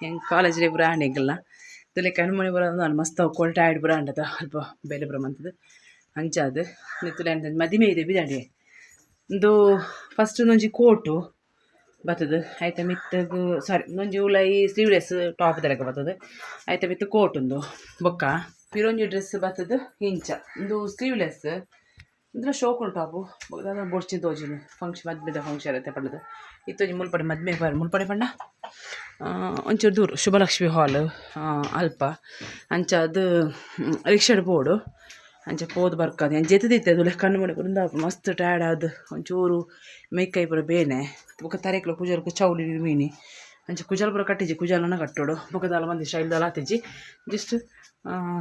ಎಂಕ್ ಕಾಲೇಜ್ ಪೂರ ಆಂಡ್ ಎಂಕಲ್ನ ತುಲೆ ಕಣ್ಮಣಿ ಪೂರ ಮಸ್ತ್ ಅವು ಟೈರ್ಡ್ ಪೂರ ಆಂಡತ ಅಲ್ಪ ಬೇಲೆ ಪೂರ ಮಂತುದು ಅಂಚಾದ್ ತುಲೆ ಮದಿಮೆ ಇದೆ ಬಿದಾಡಿ ಉಂದು ಫಸ್ಟ್ ಒಂಜಿ ಕೋಟು ಬತ್ತದು ಐತ ಮಿತ್ತಗ್ ಸಾರಿ ಒಂಜಿ ಉಲಾಯಿ ಸ್ಲೀವ್ಲೆಸ್ ಟಾಪ್ ದಲೆಕ ಬತ್ತದು ಐತ ಮಿತ್ತ್ ಕೋಟ್ ಉಂದು ಬೊಕ್ಕ ಪಿರೊಂಜಿ ಡ್ರೆಸ್ ಬತ್ತದು ಇಂಚ ಉಂದು ಸ್ಲೀವ್ಲೆಸ್ ಇಂದ್ರ ಶೋಕುಂಡು ಟಾಪು ದಾದ ಬೊಡ್ಚಿ ತೋಜಿನಿ ಫಂಕ್ಷನ್ ಮದ್ಮೆದ ಫಂಕ್ಷನ್ ಅತ್ತೆ ಪಂಡದು ಇತ್ತೊಂಜಿ ಮುಲ್ಪಡೆ ಮದ್ಮೆ ಪೋಯೆರ್ ಮುಲ್ಪಡೆ ಪಂಡ ಒಂಚೂರು ದೂರ ಶುಭಲಕ್ಷ್ಮಿ ಹಾಲ್ ಅಲ್ಪ ಅಂಚಾದ್ ರಿಕ್ಷಾಡ್ ಪೋವೊಡು ಅಂಚ ಪೋದು ಬರ್ಕದ ಯಾನ್ ಜೆತ್ತ್ದಿತ್ತೆ ತುಲೆ ಕಣ್ಣು ಮುಡಿ ಉಂದಾಪುಂಡು ಮಸ್ತ್ ಟಯರ್ಡ್ ಆದ್ ಒಂಚೂರು ಮೈಕೈ ಪೂರ ಬೇನೆ ಬೊಕ ತರೆಕ್ಲ ಕುಜಲ್ಗ್ ಚೌಲಿ ಮೀನಿ ಅಂಚ ಕುಜಲ್ ಪೂರ ಕಟ್ಟಿಜಿ ಕುಜಲನ ಕಟ್ಟೊಡು ಬೊಕ ದಾಲ ಮಂದಿ ಶೈಲ್ ದಾಲ ಆತಿಜಿ ಜಸ್ಟ್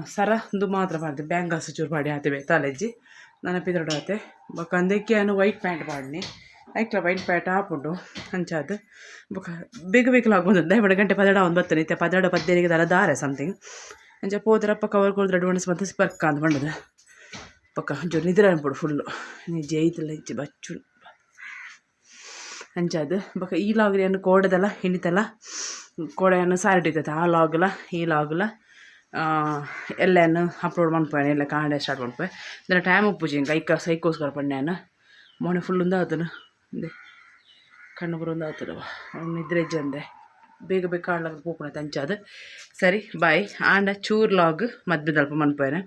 ಸರ ಉಂದು ಮಾತ್ರ ಪಾಡ್ದೆ ಬ್ಯಾಂಗಲ್ಸ್ ಚೂರು ಪಾಡಿ ಆತೆ ಬೇತೆ ದಾಲ ನನ ಪಿದರ್ಡ್ ಆತೆ ಬೊಕ ಅಂದೆಕ್ಕೆ ಯಾನ್ ವೈಟ್ ಪ್ಯಾಂಟ್ ಪಾಡ್ನಿ ಐಕ್ಲ ವೈಟ್ ಪ್ಯಾಂಟ್ ಆಪುಂಡು ಅಂಚಾದ್ ಬೊಕ ಬೇಗ ಬೇಗ ಆಗುಂಡು ದಾಯೆ ಪಂಡ ಗಂಟೆ ಪದಿನೆರಡು ಆವೊಂದು ಬತ್ತನೆ ಇತ್ತೆ ಪದಿನೆರಡು ಪದಿನೈದು ದಾಲ ದಾರೆ ಸಮಥಿಂಗ್ ಅಂಚ ಪೋದ್ರ ಕವರ್ ಕೊರ್ದು ಅಡ್ವಾನ್ಸ್ ಮಂತ್ ಬರ್ಕ ಅಂದ್ ಪಂಡದು ಬೊಕ ಒಂಚೂರು ನಿದ್ರೆ ಅನ್ಪೊಡು ಫುಲ್ಲು ನಿಜೆ ಐತಲ್ಲ ಇಜ್ಜಿ ಬಚ್ಚು ಅಂಚಾದ್ ಬೊಕ ಈ ಲಾಗ್ ಯಾನ್ ಕೋಡೆದಲ ಇನಿತಲ ಕೋಡೆ ಯಾನ್ ಸಾರಿ ಇತ್ತತೆ ಆ ಲಾಗ್ಲ ಈ ಲಾಗ್ಲ ಎಲ್ಲೆನ್ ಅಪ್ಲೋಡ್ ಮನ್ಪುವೆ ಎಲ್ಲೆ ಕಾಂಡೆ ಸ್ಟಾರ್ಟ್ ಮನ್ಪುವೆ ದಾನ ಟೈಮ್ ಉಪ್ಪುಜಿ ಎಂಕ್ ಐಕ ಐಕೋಸ್ಕರ ಪಂಡೆ ಯಾನ್ ಮೋನೆ ಫುಲ್ ಉಂದಾತುಂಡು ಉಂದೆ ಕಣ್ಣು ಪೂರ ಉಂದಾತುಂಡು ನಿದ್ರೆ ಇಜ್ಜಂದೆ ಬೇಗ ಬೇಗ ಕಾಡ್ಲಗ ಪೋಪುನ ಅಂಚಾದ್ ಸರಿ ಬಾಯ್ ಆಂಡ ಚೂರು ಲಾಗ್ ಮದ್ಮೆದಲ್ಪ ಮನ್ಪುವೆನ್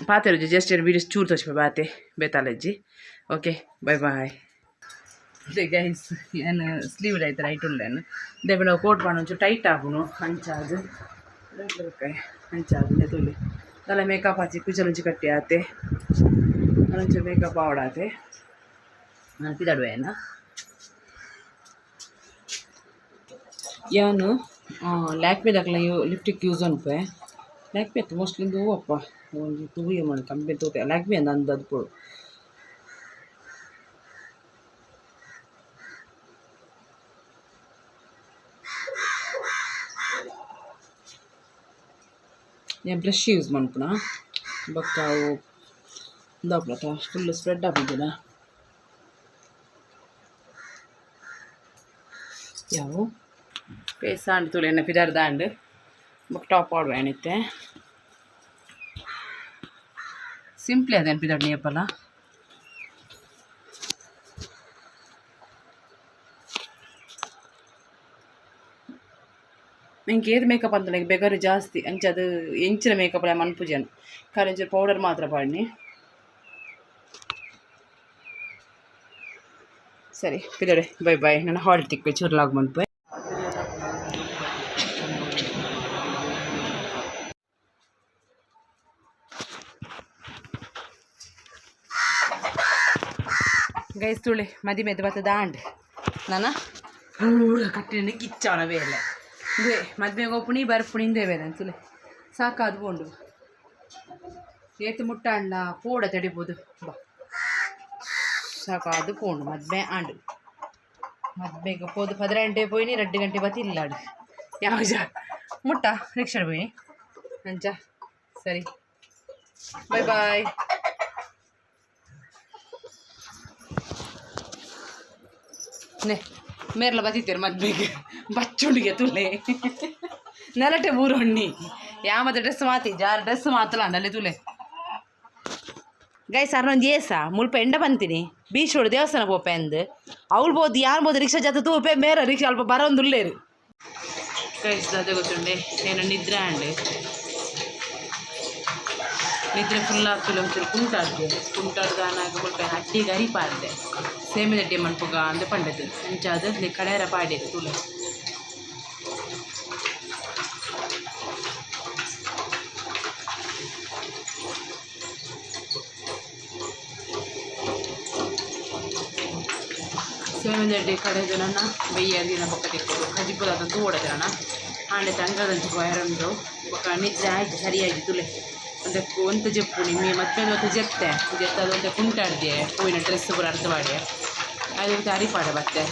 ಪಾತೆರುಜಿ ಜಸ್ಟ್ ವೀಡಿಯೋಸ್ ಚೂರು ತೋಜಿಪೆ ಬಾತೆ ಬೇತಾಲಜ್ಜಿ ಓಕೆ ಬಾಯ್ ಬಾಯ್ ಗೈಸ್ ಯಾನ್ ಸ್ಲೀವ್ ಐತೆ ರೈಟ್ ಉಲ್ಲೆನ್ ದಾಯೆ ಕೋಟ್ ಪಾಡ್ಂಡ ಒಂಚೂರು ಟೈಟ್ ಆಪುಂಡು ಅಂಚಾದ್ ಅಂಚಾದ್ ಉಂದೆ ತೂಲೆ ದಾಲ ಮೇಕಪ್ ಆಚಿ ಕುಜಲ್ ಒಂಜಿ ಕಟ್ಟಿ ಆತೆ ಒಂಚೂರು ಮೇಕಪ್ ಆವಡಾತೆ ನಾನು ಪಿದಡುವೆ ಯಾನ್ ಲ್ಯಾಕ್ಮಿದಕ್ಲ ಲಿಪ್ಸ್ಟಿಕ್ ಯೂಸ್ ಮನ್ಪುವೆ ಲ್ಯಾಕ್ಮಿ ಅತ್ತ್ ಮೋಸ್ಟ್ಲಿ ಉಂದು ಒವ್ವಪ್ಪ ಒಂಜಿ ತೂಯೆ ಮೋನೆ ಕಂಪೆನಿ ತೂತೆ ಲ್ಯಾಕ್ಮಿ ಅಂದ್ ಅಂದದ್ ಬೋಡು ಯಾನ್ ಬ್ರಷ್ ಯೂಸ್ ಮನ್ಪುನ ಬೊಕ್ಕ ಅವು ಉಂದು ಫುಲ್ ಸ್ಪ್ರೆಡ್ ಆಪುಜಲ ಯಾವು ಫೇಸ್ ಆಂಡ್ ತೂಲೆ ಎನ್ನ ಪಿದರ್ದ ಆಂಡ್ ಬೊಕ್ಕ ಟಾಪ್ ಪಾಡುವೆ ಯಾನ್ ಇತ್ತೆ ಸಿಂಪ್ಲಿ ಅದೇನು ಪಿದರ್ಡ್ ಏಪಲ ಎಂಕ್ ಏತ್ ಮೇಕಪ್ ಅಂತುಂಡ ಎಂಕ್ ಬೆಗರ್ ಜಾಸ್ತಿ ಅಂಚಾದ್ ಎಂಚಿನ ಮೇಕಪ್ ಲ ಮನ್ಪುಜಿ ಯಾನ್ ಖಾಲಿ ಒಂಚೂರು ಪೌಡರ್ ಮಾತ್ರ ಪಾಡ್ನಿ ಸರಿ ಪಿದಡೆ ಬೈ ಬಾಯ್ ನನ ಹಾಲ್ ತಿಕ್ವೆ ಚೂರು ಲಾಗ್ ಮನ್ಪುವೆ ಗೈಸ್ ತೂಲೆ ಮದಿಮೆದ ಬತ್ತದ ಆಂಡ್ ನನ ಪೂರ ಕಟ್ಟಿನ ಕಿಚ್ಚಾವನ ಬೇಲೆ ಉಂದುವೆ ಮದ್ಮೆಗೆ ಪೋಪುನಿ ಬರ್ಪುನಿ ಇಂದುವೆ ಬೇಲೆ ತೂಲೆ ಸಾಕಾದ್ ಪೋಂಡು ಏತ್ ಮುಟ್ಟ ಆಂಡ ಪೋಡ ತಡಿಬೋದು ಬಾ ಸಾಕಾದ್ ಪೋಂಡು ಮದ್ಮೆ ಆಂಡ್ ಮದ್ಮೆಗೆ ಪೋದು ಪದ್ರ ಗಂಟೆ ಪೋಯಿನಿ ರಡ್ಡು ಗಂಟೆ ಬತ್ತಿ ಇಲ್ಲಾಡ್ ಯಾವ ಮುಟ್ಟ ರಿಕ್ಷಾಡ್ ಪೋಯಿನಿ ಅಂಚ ಸರಿ ಬಾಯ್ ಬಾಯ್ ನೆ ಮೇರ್ಲ ಬತ್ತಿತ್ತೇರು ಮದ್ಮೆಗೆ ಬಚ್ಚುಂಡಿಗೆ ತುಲೆ ನೆಲಟೆ ಊರೊಣ್ಣಿ ಯಾಮದ ಡ್ರೆಸ್ ಮಾತಿ ಜಾರ ಡ್ರೆಸ್ ಮಾತಲ ಅಂಡಲ್ಲಿ ತುಲೆ ಗೈಸ್ ಅರ್ನೊಂದು ಏಸ ಮುಲ್ಪ ಎಂಡ ಬಂತೀನಿ ಬೀಚ್ ರೋಡ್ ದೇವಸ್ಥಾನ ಪೋಪೆ ಅಂದ್ ಅವಳು ಬೋದು ಯಾನ್ ಬೋದು ರಿಕ್ಷಾ ಜಾತ ತೂಪೆ ಮೇರ ರಿಕ್ಷಾ ಅಲ್ಪ ಬರೋಂದುಲ್ಲೇರು ಗೈಸ್ ಅದೇ ಗೊತ್ತುಂಡೆ నేను ನಿದ್ರೆ ಆಂಡ್ ನಿದ್ರೆ ಫುಲ್ ಆಗ್ತದೆ ಒಂಚೂರು ಕುಂಟಾಡ್ದೆ ಕುಂಟಾಡ್ದು ಆನಾಗ ಮುಲ್ಪ ಅಡ್ಡಿಗೆ ಅರಿ ಪಾಡ್ದೆ ಸೇಮಿದ ಮನ್ಪುಗ ಅಂದ್ ಪಂಡದು ಅಂಚಾದ್ ಕಡೆಯರ ಪಾಡ್ಯೆರ್ ತೂಲೆ ಸೇಮಿದಡ್ಡೆ ಕಡೆದು ನನ ಬಯ್ಯ ದಿನ ಬೊಕ್ಕ ತಿಕ್ಕೊಡು ಕಜಿಪುದಾತ ತೂವೊಡ ನನ ಆಂಡ ತಂಗದಂಚ ಪೋಯೆರೆ ಬೊಕ್ಕ ನಿದ್ರೆ ಆಯ್ತು ಸರಿಯಾಗಿ ತುಲೆ ಒಂತೆ ಒಂತೆ ಜೆಪ್ಪುನಿ ಮೀ ಮದ್ಮೆದ ಒಂತೆ ಜೆತ್ತೆ ಜೆತ್ತದು ಒಂತೆ ಕುಂಟಾಡ್ದೆ ಪೋಯಿನ ಡ್ರೆಸ್ ಪೂರ ಅರ್ಧ ಪಾಡ್ಯೆ ಅದು ಒಂತೆ ಅರಿಪಾಡ ಬತ್ತೆ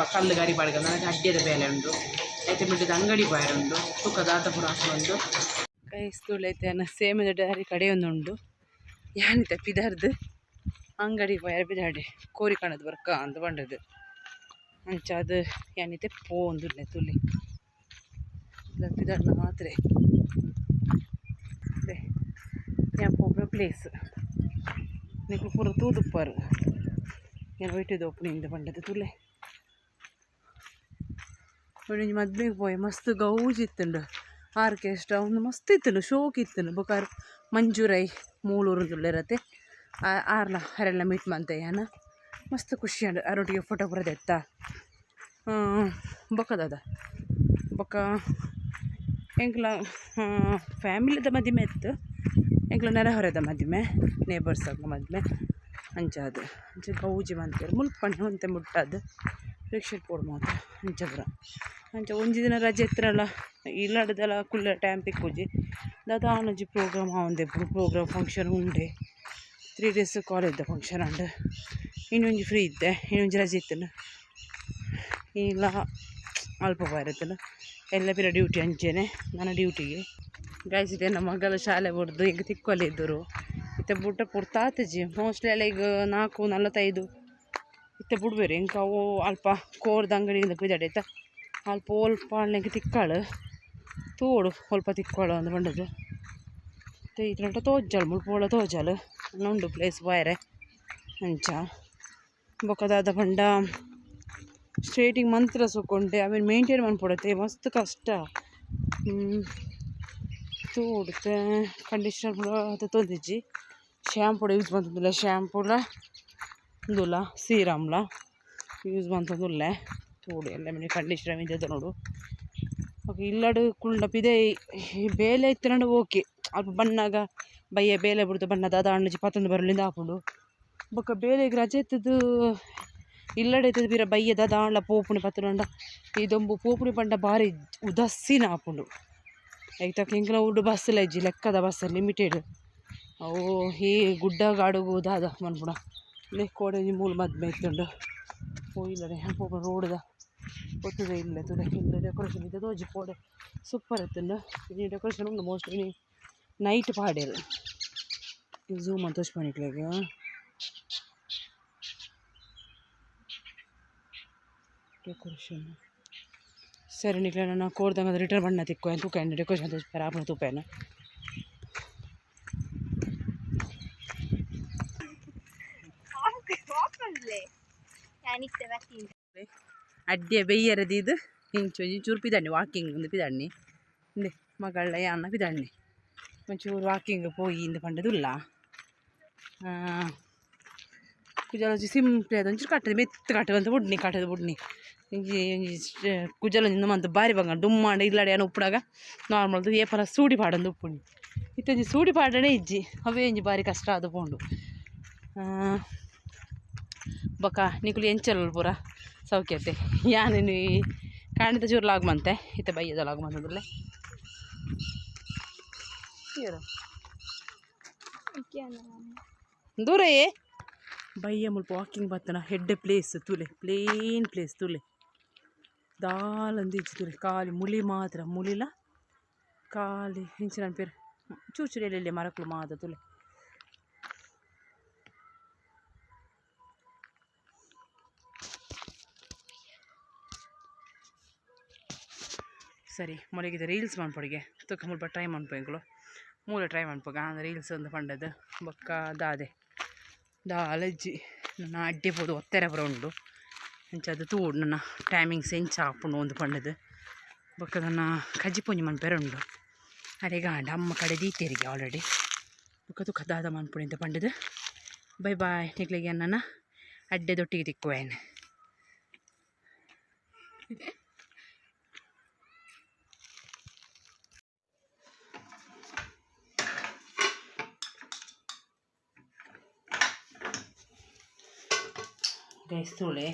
ಕಲ್ಲುಗ್ ಅರಿಪಾಡ್ಗ ನನಗೆ ಅಡ್ಡ್ಯದ ಬೇಲೆ ಉಂಡು ಐತೆ ಮಿಡ್ಡದ ಅಂಗಡಿ ಪೋಯೆರೆ ಉಂಡು ತೂಕ ದಾತ ಪೂರ ಆಪುಂಡು ಗೈಸ್ ತೂಲೆ ಐತೆ ಸೇಮೆದ ಅರಿ ಕಡೆಯೊಂದುಂಡು ಯಾನಿತ ಪಿದರ್ದು ಅಂಗಡಿ ಪೋಯೆರೆ ಪಿದಾಡೆ ಕೋರಿ ಕಣದ್ ಬರ್ಕ ಅಂದ್ ಪಂಡದು ಅಂಚಾದ್ ಯಾನಿತ್ತೆ ಪೋವೊಂದುಲ್ಲೆ ತೂಲೆ ಪಿದಾಡ್ನ ಮಾತ್ರ ഞാൻ ಪೋಪುನ ಪ್ಲೇಸ್ ನಿಕುಲು ಪೂರ ತೂದುಪ್ಪಾರು ഞാൻ ವೈಟಿದ ಓಪನಿಂದ ಪಂಡದ ತುಲೆ ಒಂಜಿ ಮದ್ಮೆಗೆ ಪೋಯೆ ಮಸ್ತ್ ಗೌಜಿ ಇತ್ತುಂಡು ಆರ್ಕೆಸ್ಟ್ರಾ ಒಂದು ಮಸ್ತ್ ಇತ್ತುಂಡು ಶೋಕ್ ಇತ್ತುಂಡು ಬೊಕ ಮಂಜೂರೈ ಮೂಲೂರುಂದುಲ್ಲೆರತೆ ಆರ್ಲ ಅರೆಲ್ಲ ಮೀಟ್ ಮಂತೆ ಯಾನ ಮಸ್ತ್ ಖುಷಿ ಆಂಡ್ ಆರೊಟ್ಟಿಗೆ ಫೋಟೋ ಪೂರ ದೆತ್ತ ಬೊಕ ದಾದ ಬೊಕ ಎಂಕ್ಲ ಫ್ಯಾಮಿಲಿದ ಮದಿಮೆ ಇತ್ತು ಎಂಕ್ಲ ನೆರೆಹೊರೆದ ಮದಿಮೆ ನೇಬರ್ಸ್ ಮದಿಮೆ ಅಂಚಾದ್ ಅಂಚ ಗೌಜಿ ಮಂತೆರ್ ಮುಲ್ಪ ಒಂತೆ ಮುಟ್ಟಾದ್ ರಿಕ್ಷಾ ಪೋಡು ಮಾತ್ರ ಅಂಚ ಪೂರ ಅಂಚ ಒಂಜಿ ದಿನ ರಜೆ ಇತ್ತಿನಲ್ಲ ಇಲ್ಲಡ್ದಲ ಕುಲ್ಲ ಟೈಮ್ ತಿಕ್ಕುಜಿ ದಾದ ಆನೊಂಜಿ ಪ್ರೋಗ್ರಾಮ್ ಆವೊಂದೆ ಪ್ರೋಗ್ರಾಮ್ ಫಂಕ್ಷನ್ ಉಂಡೆ 3 ಡೇಸ್ ಕಾಲೇಜ್ದ ಫಂಕ್ಷನ್ ಆಂಡ್ ಇನ್ನೊಂಜಿ ಫ್ರೀ ಇತ್ತೆ ಇನ್ನೊಂಜಿ ರಜೆ ಇತ್ತುಂಡು ಇಲ್ಲ ಅಲ್ಪ ಬಾರತ್ತಲ್ಲ ಎಲ್ಲ ಪಿರ ಡ್ಯೂಟಿ ಅಂಚೆನೆ ನನ್ನ ಡ್ಯೂಟಿಗೆ ಗೈಸ್ ಇದೆ ನಮ್ಮ ಮಗಳ ಶಾಲೆ ಬುಡ್ದು ಈಗ ತಿಕ್ಕೊಲೆ ಇದ್ದರು ಇತ್ತೆ ಬುಟ್ಟ ಪುರ್ತಾತಜಿ ಮೋಸ್ಟ್ಲಿ ಎಲ್ಲ ಈಗ 4:45 ಇತ್ತೆ ಬುಡ್ಬೇರು ಇಂಕ ಅವು ಅಲ್ಪ ಕೋರ್ದ ಅಂಗಡಿಯಿಂದ ಪಿದಾಡೈತ ಅಲ್ಪ ಒಲ್ಪ ಅಣ್ಣಗೆ ತಿಕ್ಕಾಳು ತೋಡು ಸ್ವಲ್ಪ ತಿಕ್ಕಾಳು ಅಂದ್ ಪಂಡದು ಇತ್ತೆ ತೋಜಾಲು ಮುಲ್ಪ ಓಳ ತೋಜಾಲು ಉಂಡು ಪ್ಲೇಸ್ ಬಾಯರೆ ಅಂಚ ಬೊಕ ದಾದ ಪಂಡ ಸ್ಟ್ರೇಟಿಂಗ್ ಮಂತ್ರ ಸುಕೊಂಡೆ ಅವೆನ್ ಮೇಂಟೈನ್ ಮನ್ಪೊಡತ್ತೆ ಮಸ್ತ್ ಕಷ್ಟ ತೋಡುತ್ತೆ ಕಂಡೀಷ್ನರ್ ಪೂರ ತೊಂದಿಜ್ಜಿ ಶ್ಯಾಂಪು ಯೂಸ್ ಮಂತೊಂದುಲ್ಲೆ ಶ್ಯಾಂಪುಲ ಉಂದುಲ ಸೀರಮ್ಲ ಯೂಸ್ ಮಂತೊಂದುಲ್ಲೆ ತೋಡು ಎಲ್ಲ ಮನೆ ಕಂಡೀಷ್ನರ್ ಮಿಂಚ ನೋಡು ಓಕೆ ಇಲ್ಲಡು ಕುಂಡ ಪಿದೆ ಬೇಲೆ ಇತ್ತಿನಂಡ ಓಕೆ ಅಲ್ಪ ಬನ್ನಾಗ ಬಯ್ಯ ಬೇಲೆ ಬುಡ್ದು ಬಣ್ಣ ದಾದ ಅಣ್ಣಜಿ ಪತ್ತೊಂದು ಬರಲಿಂದ ಆಪುಂಡು ಬೊಕ ಬೇಲೆಗ್ ರಜೆ ಇತ್ತದು ಇಲ್ಲಡೆ ಇತ್ತದು ಪಿರ ಬಯ್ಯ ದಾದ ಆಂಡ್ಲ ಪೋಪುಣಿ ಪತ್ತುಂಡ ಈ ದೊಂಬು ಪೋಪುಣಿ ಪಂಡ ಬಾರಿ ಉದಾಸೀನ ಆಪುಂಡು ಐತಕ್ ಎಂಕ್ಲ ಊರು ಬಸ್ ಇಜ್ಜಿ ಲೆಕ್ಕದ ಬಸ್ ಲಿಮಿಟೆಡ್ ಅವು ಈ ಗುಡ್ಡ ಗಾಡುಗು ದಾದ ಮನ್ಪುಣ ಕೋಡೆ ಒಂಜಿ ಮೂಲು ಮದ್ಮೆ ಇತ್ತುಂಡು ಪೋಯಿಲ್ಲಡೆ ಪೋಪುನ ರೋಡ್ದ ಗೊತ್ತದ ಇಲ್ಲ ತುಲೆ ಇಲ್ಲ ಡೆಕೋರೇಷನ್ ಇತ್ತೆ ತೋಜಿ ಪೋಡೆ ಸೂಪರ್ ಇತ್ತುಂಡು ಈ ಡೆಕೋರೇಷನ್ ಉಂಡು ಮೋಸ್ಟ್ಲಿ ನೈಟ್ ಪಾಡ್ಯೆರ್ ಝೂಮ್ ಅಂತ ತೋಜ್ಪಾನಿಕ್ಲೆಗ್ ಡೆಕೋರೇಷನ್ ಸರಿ ನಿಕ್ಲೆ ನನ್ನ ಕೋರ್ದಂಗ ರಿಟರ್ನ್ ಬಣ್ಣ ತಿಕ್ಕು ತೂಕ ಡೆಕೋರೇಷನ್ ತೋಜ್ಪಾರ ಆಪುಂಡು ತೂಪೇನ ಅಡ್ಡೆ ಬೆಯ್ಯರದಿದ್ದು ಇಂಚು ಒಂಚೂರು ಪಿದಣ್ಣಿ ವಾಕಿಂಗ್ ಒಂದು ಪಿದಣ್ಣಿ ಇಂದೆ ಮಗಳ ಯಾನ ಪಿದಣ್ಣಿ ಒಂಚೂರು ವಾಕಿಂಗ್ ಪೋಯಿ ಇಂದು ಪಂಡದುಲ್ಲ ಕುಜಲ ಒಂಜಿ ಸಿಂಪ್ಲಿ ಅದು ಒಂಚೂರು ಕಟ್ಟದು ಮೆತ್ತು ಕಟ್ಟದು ಅಂತ ಬುಡ್ನಿ ಕಟ್ಟದು ಬುಡ್ನಿ ಒಂಜಿ ಒಂಜಿ ಕುಜಲ ಒಂಜಿ ಮಂತ್ ಬಾರಿ ಬಂಗ ಡುಮ್ಮಾಂಡ ಇಲ್ಲಡೆ ಏನು ಉಪ್ಪುಡಾಗ ನಾರ್ಮಲ್ ಏಪಲ ಸೂಡಿ ಪಾಡೊಂದು ಉಪ್ಪುಂಡು ಇತ್ತೆ ಒಂಜಿ ಸೂಡಿ ಪಾಡಣೆ ಇಜ್ಜಿ ಅವೇ ಒಂಜಿ ಬಾರಿ ಕಷ್ಟ ಆದ್ ಪೋಂಡು ಬೊಕ ನಿಕುಲು ಎಂಚಲ್ ಪೂರ ಸೌಖ್ಯತೆ ಯಾನೇನು ಕಾಣಿದ ಚೂರು ಲಾಗ್ ಮಂತೆ ಇತ್ತೆ ಬಯ್ಯದ ಲಾಗ್ ಮಂತಂದುಲ್ಲೆ ದೂರಯೇ ಬಯ್ಯ ಮುಲ್ಪ ವಾಕಿಂಗ್ ಬತ್ತನ ಹೆಡ್ಡೆ ಪ್ಲೇಸ್ ತುಲೆ ಪ್ಲೇನ್ ಪ್ಲೇಸ್ ತುಲೆ ದಾಲಂದು ಇಜ್ಜಿ ತುಲೆ ಖಾಲಿ ಮುಳಿ ಮಾತ್ರ ಮುಳಿಲ ಖಾಲಿ ಇಂಚಿನ ಪೇರು ಚೂರು ಚೂರು ಎಲ್ಲೆಲ್ಲಿ ಮರಕುಲು ಮಾತ ತುಲೆ ಸರಿ ಮೊಳಗಿದೆ ರೀಲ್ಸ್ ಮನ್ಪೊಡಿಗೆ ತುಕ್ಕ ಮುಲ್ಪ ಟ್ರೈ ಮನ್ಪು ಎಂಕುಲು ಮೂಲ ಟ್ರೈ ಮನ್ಪುಗ ಅಂದ್ ರೀಲ್ಸ್ ಒಂದು ಪಂಡದು ಬೊಕ್ಕ ದಾದೆ ದಾಲಜ್ಜಿ ನನ್ನ ಅಡ್ಡೆ ಪೋದು ಒತ್ತೆರೆ ಪೂರ ಉಂಡು ಅಂಚ ಅದು ತೂಡು ನನ್ನ ಟೈಮಿಂಗ್ಸ್ ಎಂಚ ಆಪುಂಡು ಒಂದು ಪಂಡದು ಬೊಕ್ಕ ನನ್ನ ಕಜ್ಜಿ ಪೊಂಜಿ ಮನ್ಪೆರೆ ಉಂಡು ಅರೆಗಾಂಡ ಅಮ್ಮ ಕಡೆ ದೀತೆರಿಗೆ ಆಲ್ರೆಡಿ ಬೊಕ್ಕ ತುಕ್ಕ ದಾದ ಮನ್ಪುಣಿ ಅಂತ ಪಂಡದು ಬೈ ಬಾಯ್ ನಿಕ್ಲೆಗೆ ನನ್ನ ಅಡ್ಡೆ ದೊಟ್ಟಿಗೆ ತಿಕ್ಕುವೇನು ಗೈಸ್ ತೂಳೆ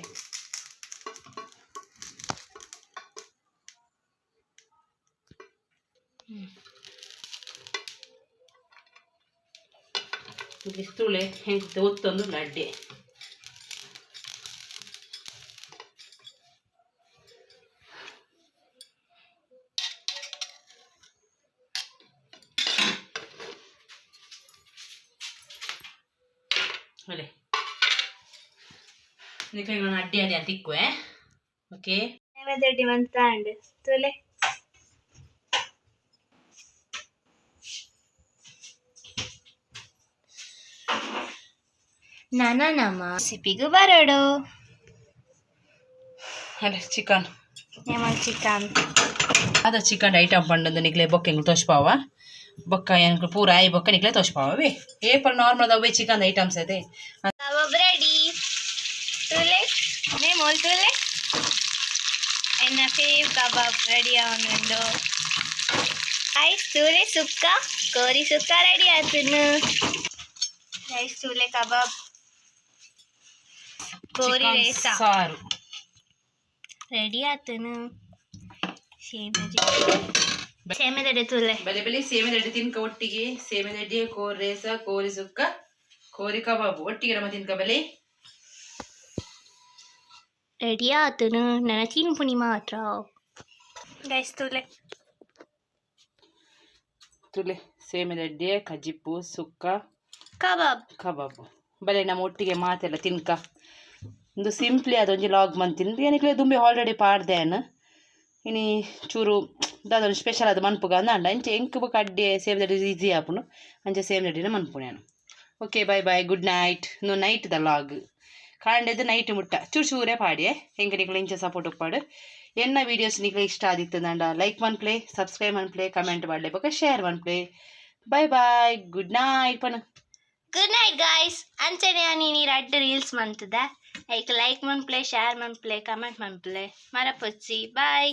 ತೂಳೆ ಹೆಂಗೆ ಒತ್ತೊಂದು ಅಡ್ಡೆ ಅಲ್ಲೇ ನಿಕ್ಲೆಗ್ ಅಡ್ಡಿ ಅಡ್ಡಿ ತಿಕ್ಕುವೆ ಓಕೆ ರೆಡಿ ಮಂತ ಅಂಡ್ ತುಲೆ ನನ ನಮ್ಮ ರೆಸಿಪಿಗೂ ಬರೋಡು. ಅಲ್ಲ ಚಿಕನ್. ನಿಮ್ಮ ಚಿಕನ್. ಅದ ಚಿಕನ್ ಐಟಮ್ ಪಂಡಂದು ನಿಕ್ಲೆ ಬೊಕ್ಕ ಎಂಗ್ಲು ತೋಷ್ಪಾವ. ಬೊಕ್ಕ ಎಂಕ್ಲು ಪೂರ ಆಯಿ ಬೊಕ್ಕ ನಿಕ್ಲೆ ತೋಷ್ಪಾವ. ಏಪಲ್ ನಾರ್ಮಲ್ ಅವೇ ಚಿಕನ್ ಐಟಮ್ಸ್ ಅದೇ. Kebab ready. ತೂಲೆ ನೇ ಮೋಲ್ ತೂಲೆ, ಎನ್ನ ಫೇವ್ ಕಬಾಬ್ ರೆಡಿ ಆವೊಂದುಂಡು. ಐಸ್ ತೂಲೆ, ಸುಕ್ಕ ಕೋರಿ ಸುಕ್ಕ ರೆಡಿ ಆತುನು. ರೈಸ್ ತೂಲೆ, ಕಬಾಬ್, ಕೋರಿ ರೇಸ. ಸಾರು. ರೆಡಿ ಆತುನು. ಸೇಮೆ ಸೇಮೆದಡೆ ತೂಲೆ. ಬಲೆ ಬಲೆ, ಸೇಮೆ ದಡ್ಡಿ ತಿನ್ಕ ಒಟ್ಟಿಗೆ. ಸೇಮೆ ದಡ್ಡಿ, ಕೋರಿ ರೇಸ, ಕೋರಿ ಸುಕ್ಕ, ಕೋರಿ ಕಬಾಬ್ ಒಟ್ಟಿಗೆ ನಮ್ಮ ತಿನ್ಕ ಬಲೆ. ರೆಡಿ ಆತುನು, ನನ್ನ ತಿನ್ಪುಣಿ ಮಾತ್ರ. ಗೈಸ್, ತೂಲೆ. ತುಲೆ, ಸೇಮೆ ದಡ್ಡಿ, ಕಜಿಪ್ಪು, ಸುಕ್ಕ. ಕಬಾಬ್. ಕಬಾಬ್. ಬಲೆ, ನಮ್ಮ ಒಟ್ಟಿಗೆ ಮಾತೆಲ್ಲ ತಿನ್ಕ. ಒಂದು ಸಿಂಪ್ಲಿ ಅದೊಂಜಿ ಲಾಗ್ ಮಂತಿನ್. ಏನಕ್ಲೆ ದುಂಬಿ ಆಲ್ರೆಡಿ ಪಾಡ್ದೇನು. ಇನಿ ಚೂರು ದಾದೊಂದು ಸ್ಪೆಷಲ್ ಅದು ಮನ್ಪುಗ ಅಂದ. ಅಂಚೆ ಎಂಕ್ ಬೊಕ ಅಡ್ಡೆ ಸೇಮ್ ದಡ್ಡಿ ಈಸಿ ಆಪುಂಡು. ಅಂಚೆ ಸೇಮ್ ದಡ್ಡಿನ ಮನ್ಪುಣೇನು. Okay, bye bye, good night. ನು ನೈಟ್ ದ ಲಾಗ್ ಕಾಂಡೆದು ನೈಟ್ ಮುಟ್ಟ ಚೂರು ಚೂರೇ ಪಾಡಿಯೆ. ಎಂಕ್ ನಿಕ್ಲೆ ಇಂಚ ಸಪೋರ್ಟ್ ಉಪ್ಪಾಡು. ಎನ್ನ ವೀಡಿಯೋಸ್ ನಿಕ್ಲೆ ಇಷ್ಟ ಆದಿತ್ತುಂಡ ಲೈಕ್ ಮನ್ಪ್ಲೆ, ಸಬ್ಸ್ಕ್ರೈಬ್ ಮನ್ಪ್ಲೆ, ಕಮೆಂಟ್ ಮಾಡಲೆ, ಬೊಕ ಶೇರ್ ಮನ್ಪ್ಲೆ. ಬಾಯ್ ಬಾಯ್, ಗುಡ್ ನೈಟ್ ಪನ. Good night guys. ಅಂಚನೆ ನೀನು ರಡ್ಡ್ ರೀಲ್ಸ್ ಮಂತದ. ಲೈಕ್ ಲೈಕ್ ಮನ್ಪ್ಲೆ, ಶೇರ್ ಮನ್ಪ್ಲೆ, ಕಮೆಂಟ್ ಮನ್ಪ್ಲೆ, ಮರಪೊಚ್ಚಿ. Bye.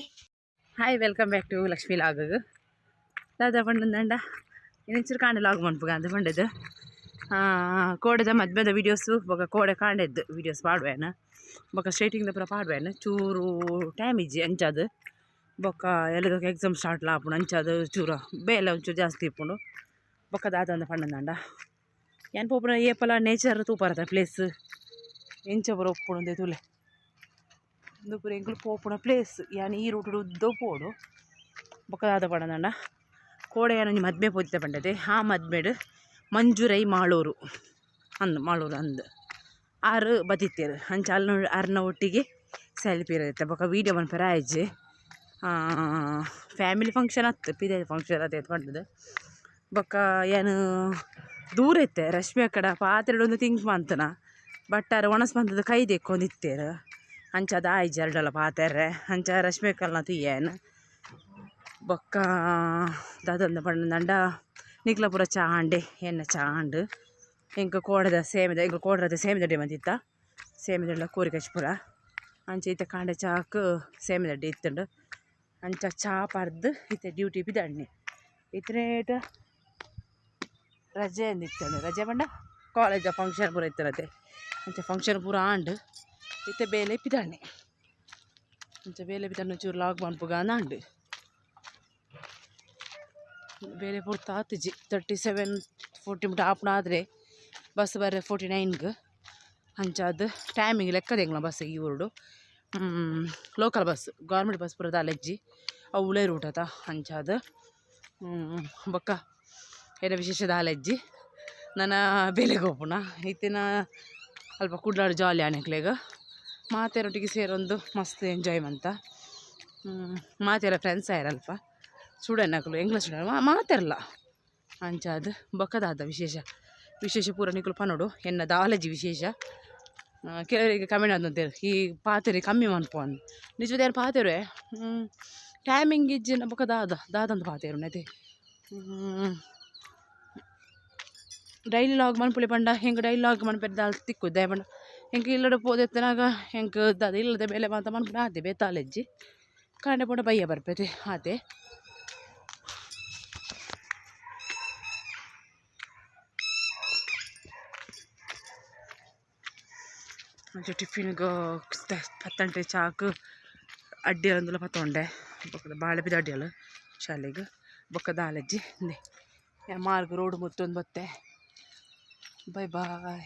Hi, welcome back to Lakshmi log. ದಾದ ಪಂಡಂದಂಡ, ಇನ್ನೊಂಚೂರು ಕಾಂಡೆ ಲಾಗ್ ಮನ್ಪುಗ ಅಂದ್ ಪಂಡದು. ಕೋಡೆದ ಮದ್ಮೆದ ವೀಡಿಯೋಸು ಬೊಕ ಕೋಡೆ ಕಾಂಡೆದ್ದು ವೀಡಿಯೋಸ್ ಪಾಡುವೇನ. ಬೊಕ ಸ್ಟ್ರೈಟಿಂಗ್ ಪೂರ ಪಾಡುವೇನ. ಚೂರು ಟೈಮ್ ಇಜ್ಜಿ ಅಂಚಾದ್. ಬೊಕ ಎಲ್ಲದಕ್ಕೆ ಎಕ್ಸಾಮ್ ಸ್ಟಾರ್ಟ್ ಆಪುಂಡು. ಅಂಚಾದ್ ಚೂರು ಬೇಲೆ ಒಂಚೂರು ಜಾಸ್ತಿ ಇಪ್ಪುಂಡು. ಬೊಕ ದಾದ ಪಂಡಂದಂಡ, ಯಾನ್ ಪೋಪುನ ಏಪಲ ನೇಚರ್ ತೂಪರತ ಪ್ಲೇಸ್ ಎಂಚ ಪೂರ ಉಪ್ಪುಂಡು ತೂಲೆ. ಉಂದು ಪೂರ ಎಂಕುಲು ಪೋಪುನ ಪ್ಲೇಸ್. ಯಾನ್ ಈ ರೂಟುಡು ಉದ್ದೋ ಪೋಡು. ಬೊಕ ದಾದ ಪಂಡಂದಂಡ, ಕೋಡೆ ಯಾನೊಂಜಿ ಮದ್ಮೆ ಪೋದಿತ್ತೆ ಪಂಡತೆ. ಆ ಮದ್ಮೆಡ್ ಮಂಜುರೈ ಮಾಳೂರು ಅಂದ್, ಮಾಳೂರು ಅಂದ್ ಆರು ಬತ್ತಿತ್ತೇರು. ಅಂಚ ಅಲ್ಲ ಅರ್ನ ಒಟ್ಟಿಗೆ ಸೆಲ್ಫಿ ಇರುತ್ತೆ. ಬೊಕ ವೀಡಿಯೋ ಮನ್ಪೆರೆ ಆಯ್ಜಿ. ಫ್ಯಾಮಿಲಿ ಫಂಕ್ಷನ್ ಅತ್ತು, ಪಿದೈ ಫಂಕ್ಷನ್ ಅದೇ ಪಂಡದು. ಬೊಕ ಯಾನ್ ದೂರ ಇತ್ತೆ ರಶ್ಮಿ ಅಕ್ಕಡ ಪಾತೆರೊಡೊಂದು ತಿಂಕ್ ಮಂತನ. ಬಟ್ ಆರ್ ಒಣಸ್ ಮಂತದ ಕೈ ದೆಕ್ಕೊಂದಿತ್ತೇರು. ಅಂಚ ಅದು ಆಯ್ಜಿ ಅರ್ಡಲ ಪಾತೆರ್ರೆ. ಅಂಚ ರಶ್ಮಿ ಅಕ್ಕಲ್ನ ತೂಯೇನ್. ಬೊಕ್ಕ ದಾದಂದ ಪಂಡಂಡ, ನಿಕ್ಲ ಪೂರ ಚಾಂಡೆ ಎನ್ನ ಚಾಂಡ್ ಎಂಕ್ ಕೋಡೆದ ಸೇಮೆದ, ಎಂಕ್ ಕೋಡದ ಸೇಮೆದಡ್ಡೆ ಮಂತಿತ್ತ. ಸೇಮೆದಡ್ಲ ಕೋರಿ ಕಚ್ಪುರ. ಅಂಚ ಇತ್ತೆ ಕಾಂಡೆ ಚಾಕ್ ಸೇಮೆದಡ್ಡೆ ಇತ್ತುಂಡು. ಅಂಚ ಚಾ ಪರ್ದು ಇತ್ತೆ ಡ್ಯೂಟಿ ಪಿದಡ್ನಿ. ಇತ್ರೇಟ ರಜೆ ಅಂದಿತ್ತಂಡು. ರಜೆ ಪಂಡ ಕಾಲೇಜ ಫಂಕ್ಷನ್ ಪೂರ ಇತ್ತನತೆ. ಅಂಚ ಫಂಕ್ಷನ್ ಪೂರ ಆಂಡ್. ಇತ್ತೆ ಬೇಲೆ ಪಿದಡ್ನಿ. ಅಂಚ ಬೇಲೆ ಪಿದಡ್ನ ಚೂರು ಲಾಗ್ ಮನ್ಪುಗ ಅಂದ್. ಬೇಲೆ ಪೊರ್ತು ಆತಿಜಿ. 37:40 ಮುಟ ಆಪುಣ. ಆದರೆ ಬಸ್ ಬರ್ರೆ 49ಗೆ. ಅಂಚಾದ್ ಟೈಮಿಂಗ್ ಲೆಕ್ಕದ ಎಂಗ್ಲ ಬಸ್ ಈ ಊರುಡು. ಲೋಕಲ್ ಬಸ್, ಗೌರ್ಮೆಂಟ್ ಬಸ್ ಪೂರ ದಾಲ ಇಜ್ಜಿ. ಅವು ಉಲೇ ರೂಟ್ ಅತ. ಅಂಚಾದ್ ಬೊಕ್ಕ ಎನ್ನ ವಿಶೇಷ ದಾಲ ಇಜ್ಜಿ. ನನ ಬೇಲೆಗ್ ಪೋಪುನ. ಇತ್ತಿನ ಅಲ್ಪ ಕುಡ್ಲಾಡ್ ಜಾಲಿ ಆಣೆಕ್ಲೆಗ್. ಮಾತೆರೊಟ್ಟಿಗೆ ಸೇರೊಂದು ಮಸ್ತ್ ಎಂಜಾಯ್ ಮಂತ. ಮಾತೆರ ಫ್ರೆಂಡ್ಸ್ ಆಯರಲ್ಪ, ಸ್ಟೂಡೆಂಟ್ ಅಕುಲು, ಎಂಕ್ಲ ಸ್ಟೂಡೆಂಟ್ ಮಾತೆರ್ಲ. ಅಂಚಾದ್ ಬೊಕ್ಕ ದಾದ ವಿಶೇಷ? ವಿಶೇಷ ಪೂರ ನಿಕುಲು ಪನೊಡು. ಎನ್ನ ದಾಲಜಿ ವಿಶೇಷ. ಕೆಲವರಿಗೆ ಕಮೆಂಟ್ ಅಂತೇರು, ಈ ಪಾತೆರೆ ಕಮ್ಮಿ ಮನ್ಪು ಅಂದ್. ನಿಜವಾದ ಏನು ಪಾತೆರುವೆ, ಟೈಮಿಂಗ್ ಇಜ್ಜಿನ. ಬೊಕ್ಕ ದಾದ ದಾದಂತ ಪಾತೆರುನೆ ಅತೆ. ಡೈಲಿ ಲಾಗ್ ಮನ್ಪುಲೆ ಪಂಡ ಎಂಕ್ ಡೈಲಿ ಲಾಗ್ ಮನ್ಪೆರೆ ದಾಲ ತಿಕ್ಕುದು. ದಾಯೆ ಪಂಡ ಎಂಕ್ ಇಲ್ಲಡೆ ಪೋದೆತ್ತನಾಗ ಎಂಕ್ ದಾದ ಇಲ್ಲದ ಬೇಲೆ ಮಾತ ಮನ್ಪುನ ಆತೆ. ಬೇತಾಲೆಜ್ಜಿ. ಕಾಂಡೆ ಪೋಂಡ ಬಯ್ಯ ಬರ್ಪೆತೆ ಆತೆ. ಅಂಚ ಟಿಫಿನ್ಗ್ ಪತ್ತಂಟೆ ಚಾಕ್ ಅಡ್ಡಿಯಂದುಲ ಪತ್ತೊಂಡೆ. ಬೊಕ್ಕದ ಬಾಳೆ ಪಿದ ಅಡ್ಡಿಯಲು ಶಾಲೆಗ್. ಬೊಕ್ಕ ದಾಲಜ್ಜಿ ಇಂದೆ ಮಾರ್ಗ ರೋಡ್ ಮುತ್ತೊಂದು ಬತ್ತೆ. Bye boy.